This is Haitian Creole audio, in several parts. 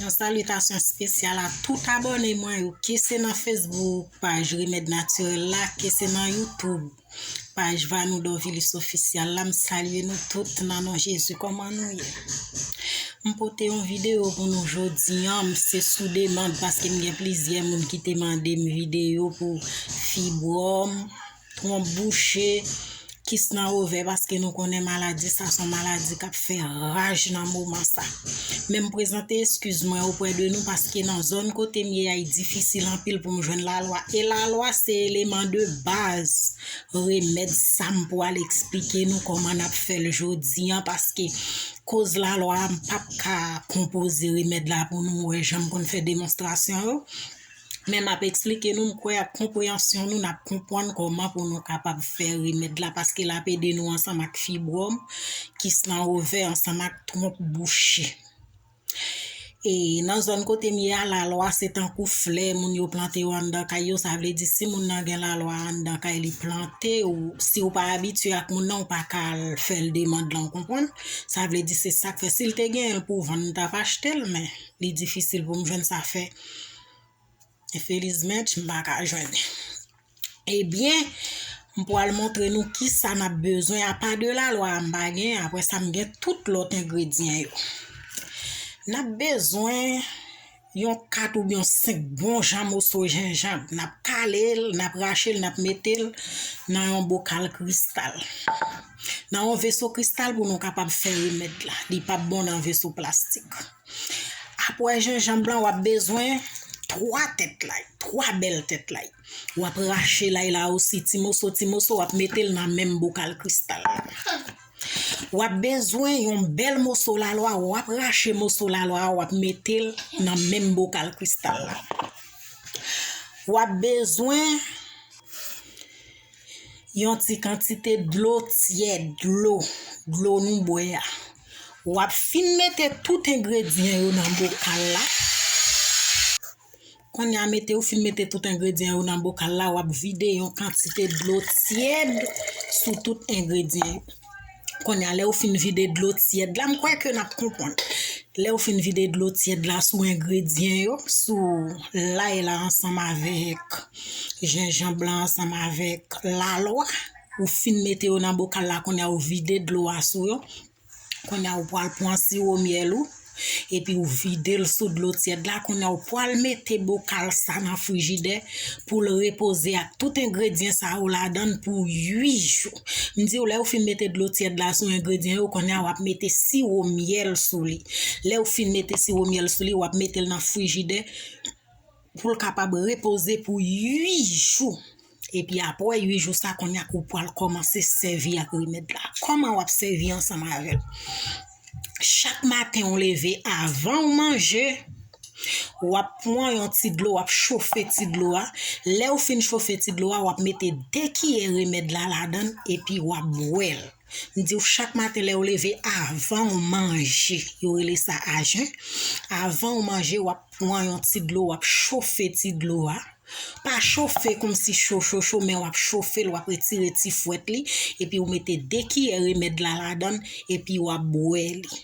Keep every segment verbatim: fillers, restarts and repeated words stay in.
Yon salitasyon espesyal a tout abòne mwen yo, ke se nan Facebook, paj Remèd Natirèl la, ke se nan YouTube, paj Vanou Dorvilus Ofisyal la. M salye nou tout nan non Jezi. Kòman nou ye? M pote yon videyo pou nou jodi an. M se sou demann paske m gen plizyè moun ki te mande m videyo pou fibwòm, twonp bouche, kis nan ovè, paske nou konnen maladi sa se yon maladi k ap fè raj nan moman sa. Men m prezante eskiz mwen opre de nou paske nan zòn kote m ye a, li difisil anpil pou m jwenn lalwa. E lalwa se eleman de baz remèd sa m pral eksplike nou kòman n ap fè l jodi an, paske koz lalwa a, m p ap ka konpoze remèd la pou nou wè jan m konn fè demonstrasyon yo. Men m ap eksplike nou, m kwè ak konpreyansyon nou, n ap konprann kòman pou nou kapab fè remèd la, paske l ap ede nou ansanm ak fibwòm, kis nan ovè, ansanm ak twonp bouche. E nan zòn kote m ye a, lalwa se tankou flè moun yo plante yo anndan kay yo. Sa vle di, si moun nan gen lalwa anndan kay li plante, ou si w pa abitye ak moun nan, ou pa ka al fè l demann lan, w konprann? Sa vle di, se sa k fè, si l te genyen l pou vann, m t ap achte l, men li difisil pou m jwenn, sa fè Infelizmente, m pa ka jwenn li. Ebyen, m pral montre nou kisa n ap bezwen. Apa de lalwa a, m pa gen, apre sa, m gen tout lòt engredyan yo. N ap bezwen yon kat oubyen senk bon jan moso jenjanm. N ap kale l, n ap rache l, n ap mete l nan yon bokal kristal. Nan yon veso kristal pou nou kapab fè remèd la. Li p ap bon nan veso plastik. Apre jenjanm lan, w ap bezwen twa tèt lay, twa bèl tèt lay. W ap rache lay la osi, ti moso, ti moso, w ap mete l nan menm bokal kristal la. W ap bezwen yon bèl moso lalwa, w ap rache moso lalwa a, w ap mete l nan menm bokal kristal la. W ap bezwen yon ti kantite dlo tyèd, dlo, dlo nou bwè a. W ap fin mete tout engredyan yo nan bokal la. Kounye a, mete, ou fin mete tout engredyan yo nan bokal la, w ap vide yon kantite dlo tyèd sou tout engredyan yo. Kounye a, lè ou fin vide dlo tyèd la, m kwè ke n ap konprann. Lè ou fin vide dlo tyèd la sou engredyan yo, sou lay la ansanm avèk jenjanm lan, ansanm avèk lalwa, ou fin mete yo nan bokal la, kounye a, ou vide dlo a sou yo. Kounye a, ou pral pran siwo myèl ou, epi ou vide l sou dlo tyèd la. Kounye a, ou pral mete bokal sa nan frijidè pou l repoze ak tout engredyan sa yo ladan l pou uit jou. M di w, lè ou fin mete dlo tyèd la sou engredyan yo, kounye a, w ap mete siwo myèl sou li. Lè ou fin mete siwo myèl sou li, w ap mete l nan frijidè pou l kapab repoze pou uit jou. Epi apre uit jou sa, kounye a, ou pral kòmanse sèvi ak remèd la. Kòman w ap sèvi ansanm avè l? Chak maten ou leve, avan ou manje, w ap pran yon ti dlo, w ap chofe ti dlo a. Lè ou fin chofe ti dlo a, w ap mete de kiyè remèd la ladan l, epi w ap bwè l. M di w, chak maten lè ou leve, avan ou manje, yo rele sa ajen. Avan ou manje, w ap pran yon ti dlo, w ap chofe ti dlo a. Pa chofe kòmsi cho, cho, cho, men w ap chofe l, w ap retire ti fwèt li, epi ou mete de kiyè remèd la ladan l, epi w ap bwè li.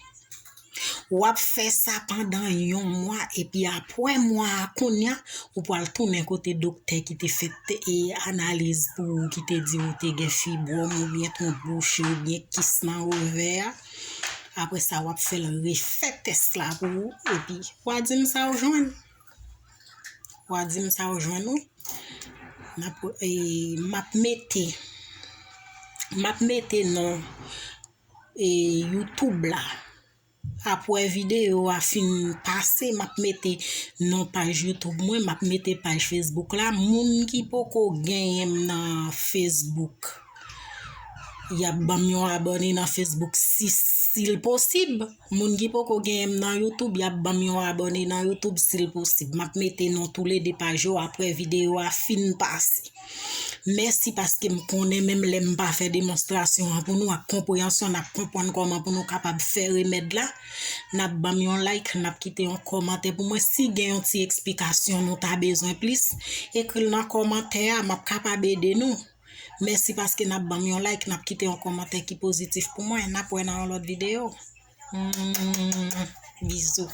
W ap fè sa pandan yon mwa, epi apre mwa a, kounye a, ou pral tounen kote doktè ki te fèt, e, analiz pou ou, ki te di ou te gen fibwòm oubyen twonp bouche oubyen kis nan ovè a. Apre sa, w ap fè l refè tès la pou ou, epi w a di m sa w jwenn. W a di m sa w jwenn, wi. M ap, e, m ap mete, m ap mete non, e, YouTube la. Apre videyo a fin pase, m ap mete non paj YouTube mwen, m ap mete paj Facebook la. Moun ki poko genyen m nan Facebook, y ap ban m yon abòne nan Facebook si, si l posib. Moun ki poko genyen m nan YouTube, y ap ban m yon abòne nan YouTube si l posib. M ap mete non toulede paj yo apre videyo a fin pase. Mèsi paske m konnen menm lè m pa fè demonstrasyon an pou nou ak konpreyansyon, n ap konprann kòman pou nou kapab fè remèd la. N ap ban m yon like, n ap kite yon kòmantè pou mwen. Si gen yon ti eksplikasyon nou ta bezwen plis, ekri l nan kòmantè a, m ap kapab ede nou. Mèsi paske n ap ban m yon like, n ap kite yon kòmantè ki pozitif pou mwen. N ap wè nan yon lòt videyo. Bizou.